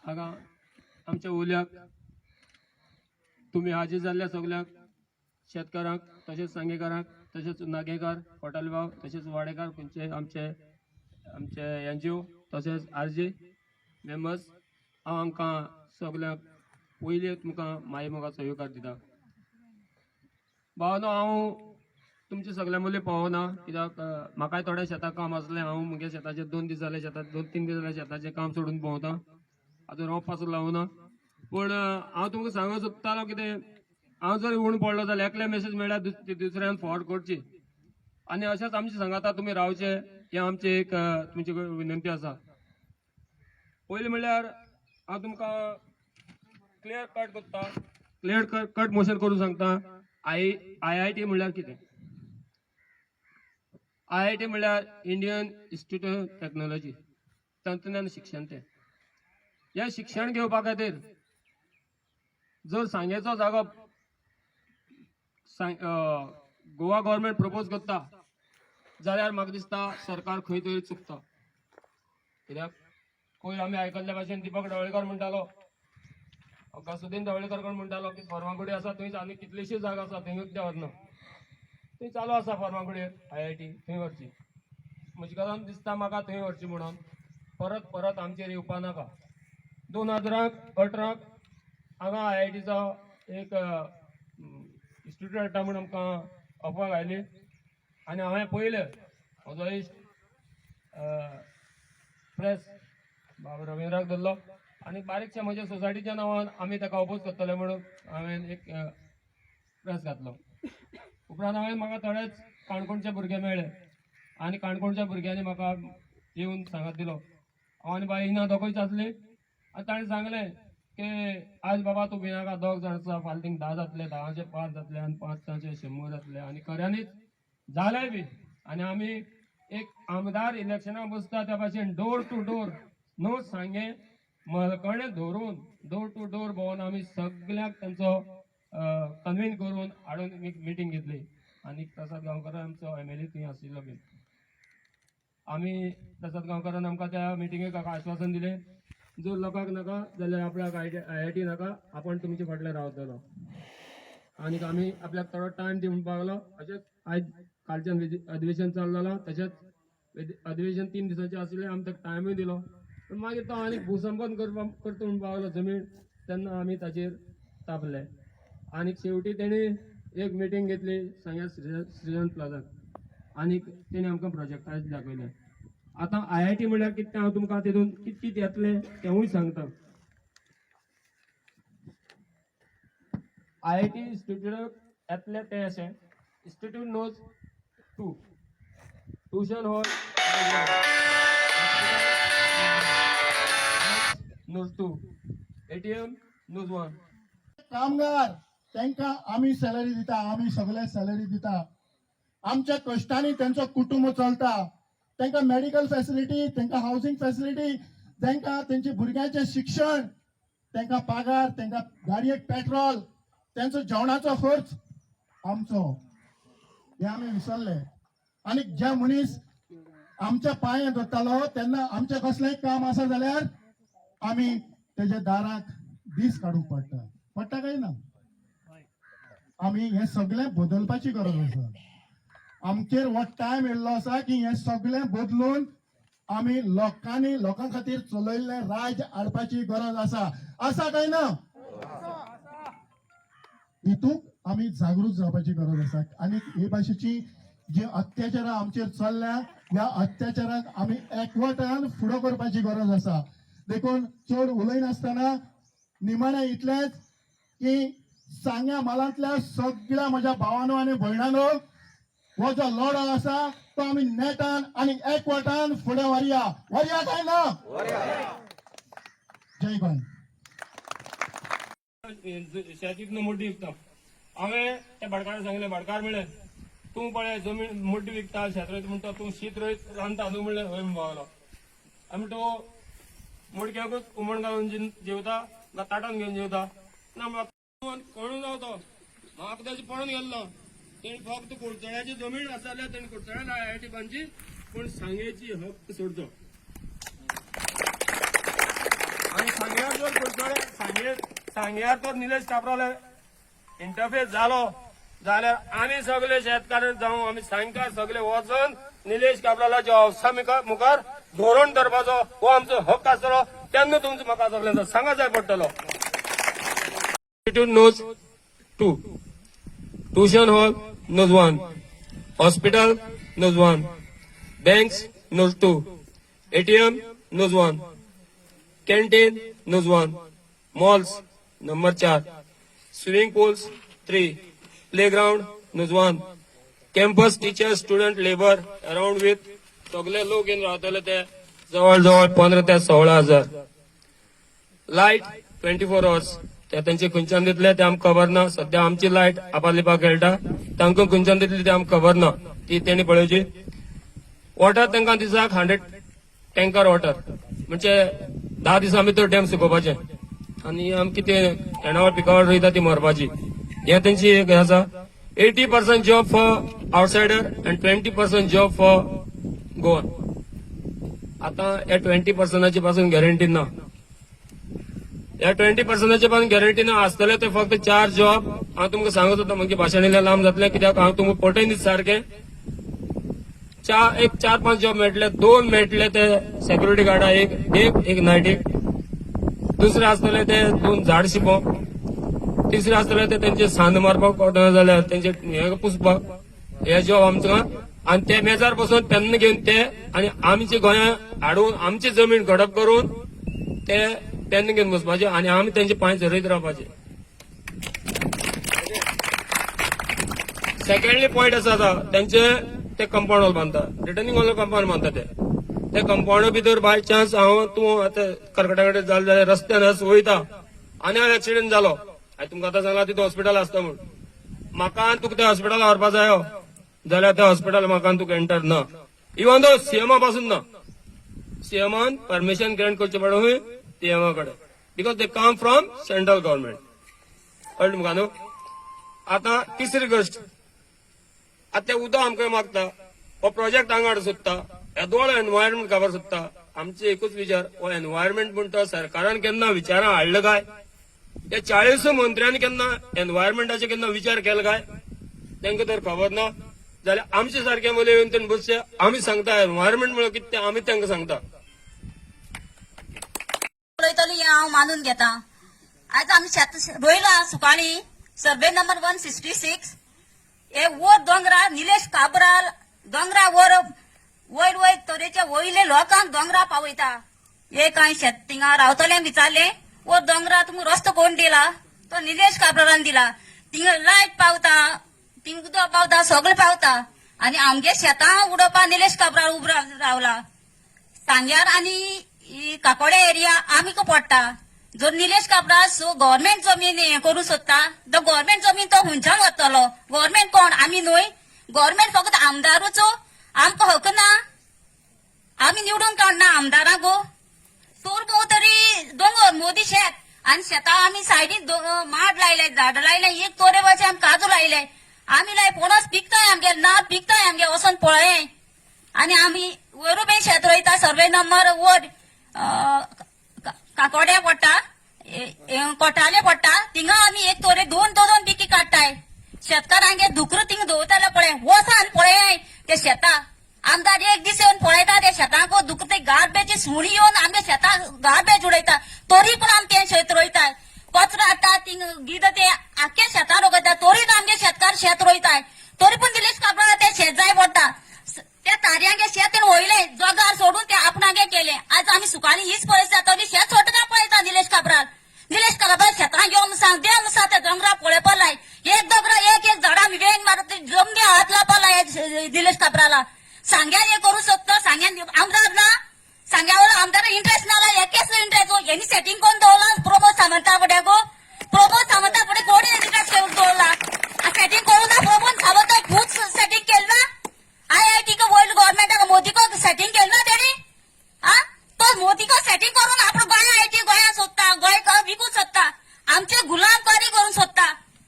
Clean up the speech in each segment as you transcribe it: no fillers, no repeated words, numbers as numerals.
हांगा आमच्या उल्याक तुमी हाजीर जाल्ल्या सगल्यांक शेतकारांक तशेंच सांगेकारांक तशेंच नागेकार हॉटेलबाव तशेंच वाडेकार खंयचे आमचे आमचे एनजीओ तशेंच आरजी मेंबर्स, हांव आमकां सगल्यांक पयलीं तुमकां माई मोगाचो येवकार दिता. भावानो, हांव तुमच्या सगल्या मुले पावना कित्याक म्हाकाय थोडें शेताक काम आसलें. हांव म्हगे शेताचेर 2 दीस जाले शेतात 2-3 दीस जाले शेताचें काम सोडून भोंवता, आजून रोंप पासून लावना. पूण हांव तुमकां सांगूंक सोदतालो कितें, हांव जर उण पडलो जाल्यार एकल्या मेसेज मेळ्ळ्यार दुसऱ्यान फॉरवर्ड करची आनी अशेंच आमचें सांगाता तुमी रावचें, हें आमचें एक तुमची विनंती आसा. पयलीं म्हणल्यार हांव तुमकां क्लियर कट करता, क्लियर कट मोशन करून सांगता. I I T म्हणल्यार कितें? I I T म्हणल्यार इंडियन इन्स्टिट्यूट ऑफ टॅक्नोलॉजी, तंत्रज्ञान शिक्षण. तें हें शिक्षण घेवपा खातीर जर सांगेचो जागो गोवा गव्हर्मेंट प्रपोज करता जाल्यार म्हाका दिसता सरकार खंय तरी चुकता. कित्याक पयर आमी आयकल्ल्या भाशेन दीपक ढवळीकर म्हणटालो, गसुद्दीन ढवळीकर कोण म्हणटालो की फर्मागुडी आसा थंयच आनी कितलीशी जागा आसा थंय कित्याक वचना, थंय चालू आसा फर्मागुडयेर I I T, थंय व्हरची. म्हज्या घरान दिसता म्हाका थंय व्हरची म्हणून परत परत आमचेर येवपा नाका. 2018 हांगा I I टीचो एक इन्स्टिट्यूट हाडटा म्हूण आमकां अफवा घायली आनी हांवें पयलें म्हजो इश्ट प्रेस बाबा रविंद्राक धरलो आनी बारीकशा म्हज्या सोसायटीच्या नांवान आमी ताका ओपोज करतले म्हणून हांवें एक प्रेस घातलो. उपरांत हांवें म्हाका थोडेच काणकोणचे भुरगे मेळ्ळे आनी काणकोणच्या भुरग्यांनी म्हाका येवन सांगात दिलो. हांव आनी बाई ना दोगूय आसली आनी ताणें सांगलें की आज बाबा तूं भिनाका, 2 जाण आसा, फाल्यां थिंग 10 जातले, 10चे 5 जातले आनी 5चे 100 जातले. आनी खऱ्यांनीच जालें बी. आनी आमी एक आमदार इलेक्शनाक बसता त्या भाशेन डोर टू डोर न्हू सांगें मलकणें धरून डोर टू डोर भोंवन आमी सगल्यांक तांचो कन्वीन करून हाडून एक मिटींग घेतली. आनी प्रसाद गांवकर आमचो एमएलए थंय आशिल्लो बीन. आमी प्रसाद गांवकरान आमकां त्या मिटिंगेक आश्वासन दिलें, जर लोकांक नाका जाल्यार आपल्याक I I T नाका, आपण तुमचे फाटल्यान रावतलो. आनी आमी आपल्याक थोडो टायम दी म्हणपाक लागलो. अशेंच आयज कालच्यान अधिवेशन चालू जालां, तशेंच अधिवेशन 3 दिसांचें आशिल्लें, आमी ताका टायमूय दिलो. पूण मागीर तो आनी भूसंपन करपाक करता म्हणपाक लागलो जमीन, तेन्ना आमी ताचेर तापले. आनी शेवटी तेणी एक मिटींग घेतली सांग्या श्रीजन प्लाझाक आनी तेणी आमकां प्रोजेक्टार दाखयलें. आतां I I T म्हणल्यार कितें हांव तुमकां तितून कितें कितें येतलें तेंवूय सांगता. I I T institute येतलें तें अशें, institute knows 2 tuition hall knows 2, ATM knows 1. कामगार तांकां आमी सॅलरी दिता, आमी सगळे सॅलरी दिता. आमच्या कश्टांनी तेंचो कुटुंब चलता. तांकां मेडिकल फॅसिलिटी, तांकां हावजींग फॅसिलिटी, तांकां तेंच्या भुरग्यांचें शिक्षण, तांकां पगार, तांकां गाडयेक पेट्रोल, तेंचो जेवणाचो खर्च आमचो. हे आमी विसरले. आनी जे मनीस आमच्या पांये धरतालो तेन्ना आमचें कसलेंय काम आसा जाल्यार आमी तेज्या दाराक दीस काडूंक पडटा. पडटा काय ना? आमी हें सगळें बदलपाची गरज आसा. आमचेर हो टायम येयल्लो आसा की हें सगळें बदलून आमी लोकांनी लोकां खातीर चलयल्लें राज्य हाडपाची गरज आसा. आसा काय ना? हितूंक आमी जागृत जावपाची गरज आसा. आनी हे भाशेची जी अत्याचारां आमचेर चल्ल्या ह्या अत्याचारांक आमी एकवटान फुडो करपाची गरज आसा. देखून चड उलयनासतना निमाणें इतलेंच की सांग्या म्हालांतल्या सगळ्या म्हज्या भावानो आनी भयणांनो, हो जो लढो आसा तो आमी नेटान आनी एकवटान फुडें व्हरया. व्हरया काय ना? जय गोंय. शेतीतनं मुड्डी विकता. हांवें त्या भाटकाराक सांगलें, भाटकार म्हणलें तूं पळय जमीन मुड्डी विकता, शेत रोयता म्हणटा, तूं शीत रोयत रांदता न्हू म्हणलें, हय म्हणपाक लागलो. आमी तूं मुडक्याकूच हुमण घालून जेवता काय ताटान घेवन जेवता ना? म्हाका कळून जावतो, म्हाका ताजें पळोवन गेल्लो. तेणी फक्त कुडचड्याची जमीन आसा जाल्यार तेणी कुडचड्यान I I T बांदची, पूण सांगेची हक्क सोडचो. आनी सांग्या शिमेर सांग्यार तर निलेश काब्राल इंटरफेस जालो जाल्यार आमी सगळे शेतकार जावं आमी सांगकार सगळे वचून निलेश काब्रालाच्या ऑफिसा मुखार धोरण धरपाचो हो आमचो हक्क आसतलो. तेन्ना तुमचो म्हाका सगळ्यांचो सांगा जाय पडटलो. Nos 2, tuition hall nos 1, hospital nos 1, banks nos 2, ATM nos 1, canteen nos 1, malls number 4, swimming pools 3, playground nos 1, campus teacher student labour around with सगळे लोक येवन रावतले ते जवळ जवळ 15 ते 16 हजार. Light 24 hours. ते तेंचे खंयच्यान दितले ते आमकां खबर ना. सध्या आमची लायट आपालिपा खेळटा. तांकां खंयच्यान दितली ते आमकां खबर ना. ती तेणी पळोवची. वॉटर तांकां दिसाक 100 टँकर वॉटर, म्हणजे 10 दिसां भितर डॅम सुकोवपाचे आनी आम कितें येणावळ पिकावळ रोयता ती मरपाची. हे तेंची एक हें आसा. 80% job for outsider and 20% job for Goan. आतां ह्या 20 पर्संटाची पासून गॅरंटी ना. ह्या 20 पर्संटाची पासून गॅरंटी ना. आसतले ते फक्त चार जॉब. हांव तुमकां सांगत होतो, मागीर भाशण इल्लें लांब जातलें, कित्याक हांव तुमकां पटयन दिता सारकें. चार एक चार पांच जॉब मेळटले. दोन मेळटले ते सेक्युरिटी गार्डा, एक एक एक नायटीक. दुसरे आसतले ते दोन झाड शिंपोवप. तिसरे आसतले ते तेंचे सांद मारपाक कोण जाल्यार तेंचे हे पुसपाक. हे जॉब आमकां आनी ते मेजार बसून पेन्न घेवन ते आनी आमचे गोंया हाडून आमची जमीन घडप करून ते पेन्न घेवन बसपाचे आनी आमी तेंचे पांय झरयत रावपाचे. सेकंडली पॉयंट आसा, आतां तेंचे ते कंपाऊंड वॉल बांदता, रिटर्निंग वॉल कंपाऊंड बांदता. ते ते कंपाऊंडा भितर बाय चान्स हांव तूं आतां करकटा कडेन जालें जाल्यार रस्त्यान वयता आनी हांव एक्सिडेंट जालो, हांवें तुमकां आतां सांगलां तितून हॉस्पिटल आसता म्हूण, म्हाका आनी तुका त्या हॉस्पिटलात व्हरपा जायो जाल्यार त्या हॉस्पिटल म्हाका आनी तुका एंटर ना. इवन दो सीएमा पासून ना. सीएमान परमिशन ग्रँट करचें पडूं सीएमा कडेन, because they come from central government. कळ्ळें तुमकां न्हू? आतां तिसरी गोश्ट, आतां तें उदक आमकां मागता. हो प्रोजेक्ट हांगा हाडूंक सोदता. येदोळ एनवायरमेंट खबर सोदता. आमचे एकूच विचार, हो एनवायरमेंट म्हण तो सरकारान केन्ना विचारां हाडलो काय? त्या 40 मंत्र्यांनी केन्ना एनवायरमेंटाचे केन्ना विचार केलो काय? तांकां तर खबर ना जाल्यार आमचे सारखे मुले येवन तेणी बसचे. आमी सांगता एनवायरमेंट म्हणल्यार कितें तें आमी तांकां सांगता. उलयतली हें हांव मानून घेता. आयज आमी शेत रोयलां सुकाळी, सर्वे नंबर 166. हे वयर दोंगरा निलेश काब्राल दोंगरा वर वयर वयर तरेचे वयले लोकांक दोंगरा पावयता. हे कांय शेत थिंगा रावतल्यांक विचारलें, वो दोंगरा तुमकां रस्तो कोण दिला? तो निलेश काब्रालान दिला. थिंगा लायट पावता, थिंगा उदक पावता, सगळें पावता आनी आमगे शेतां उडोवपा निलेश काब्राल उबो रावला. सांग्यार आनी ही काकोडे एरिया आमकां पडटा. जर निलेश काब्राल सो गव्हर्मेंट जमीन हें करूं सोदता, तो गव्हर्मेंट जमीन तो खंयच्यान वतलो? गव्हर्मेंट कोण? आमी न्हय? गव्हर्मेंट फकत आमदारूच? आमकां हक ना? आमी निवडून काडना आमदारांक? चोर तरी दोंगर मोदी शेत आनी शेतां आमी सायडीन माड लायले, झाडां लायले, एक तोरे वचे आमी काजू लायले. आमी लाय पणस पिकताय आमगे, नात पिकताय आमगे, वचोन पळय. आनी आमी वयरू बी शेत रोयता. सर्वे नंबर वर काकोड्या पडटा, कोटाले पडटा. थिंगा आमी एक तोरे दोन दोन दोन पिकी काडटाय. शेतकारांगे धुकर थिंगा दवरताले पळय. वसान पळय ते शेतां. आमदार एक दीस येवन पळयता ते शेतांक? दुकर ते गार्बेज, सुणी येवन आमच्या शेताक गार्बेज उडयता, तरी पूण आमी तें शेत रोयताय. कचरो हाडटा थिंग गिद ते आख्खे शेतां रोयता, तरी आमगे शेतकार शेत रोयताय. तरी पूण निलेश काब्राल ते शेत जाय पडटा. त्या तारयांगे शेत वयले जोगार सोडून ते आपणागे केले. आज आमी सुखानी हीच परिस्थिती जाता. शेत सोडटा काय पळयता निलेश काब्राल. निलेश काब्राल शेतां घेवन सांग देव सांग. त्या दोंगरा पळयपा लाय. एक दोंगरा एक एक झाडां वेंग मारत जमनी हात लावपा लाय. निलेश काब्राला सांग्यार हे करू शकतो. सांग्यान आमदार ना, सांग्यावर आमदार इंटरेस्ट ना, एकेच इंटरेस्ट. हेनी सेटिंग कोण दवरला? प्रमोद सामंता फुडें. प्रमोद सामंता फुडें कोणी इंटरेस्ट करून दवरला? सेटिंग करू ना. प्रमोद सामंत खूब सेटिंग केलं ना. आयआयटी को वयर गव्हर्मेंटाक मोदीको सेटिंग केलं ना तेणी. आ तो मोदीको सेटिंग करून आपण गोंय IT गोंया सोदता, गोंय विकूंक सोदता, आमचे गुलामकारी करून सोदता.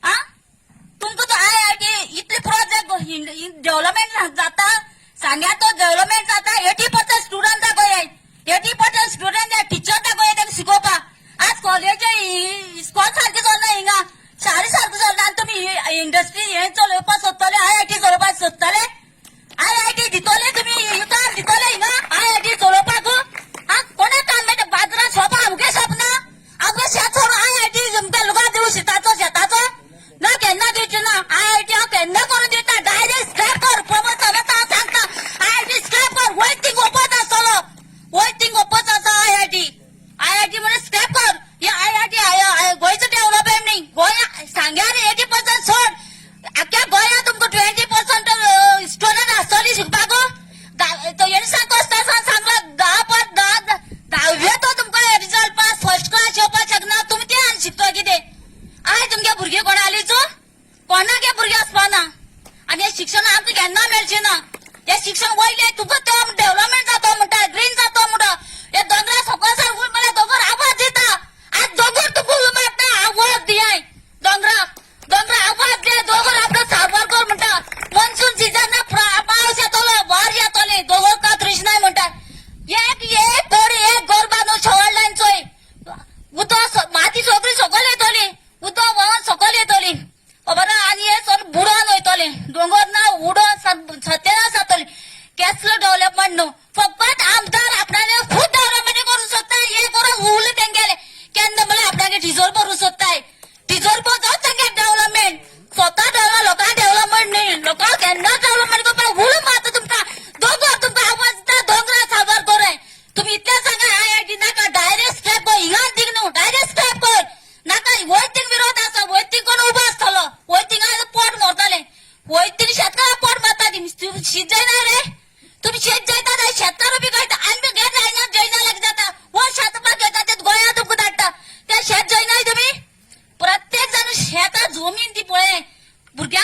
आ तुमकां तो आयआयटी इतले प्रोजेक्ट डेव्हलपमेंट जाता सांग्या, तो डेव्हलपमेंट जाता. 80% स्टुडंट गोंय, 80% स्टुडंट टिचर गोंय तांकां शिकोवपाक. आज कॉलेज जमीन ती पळय भुरग्यांक.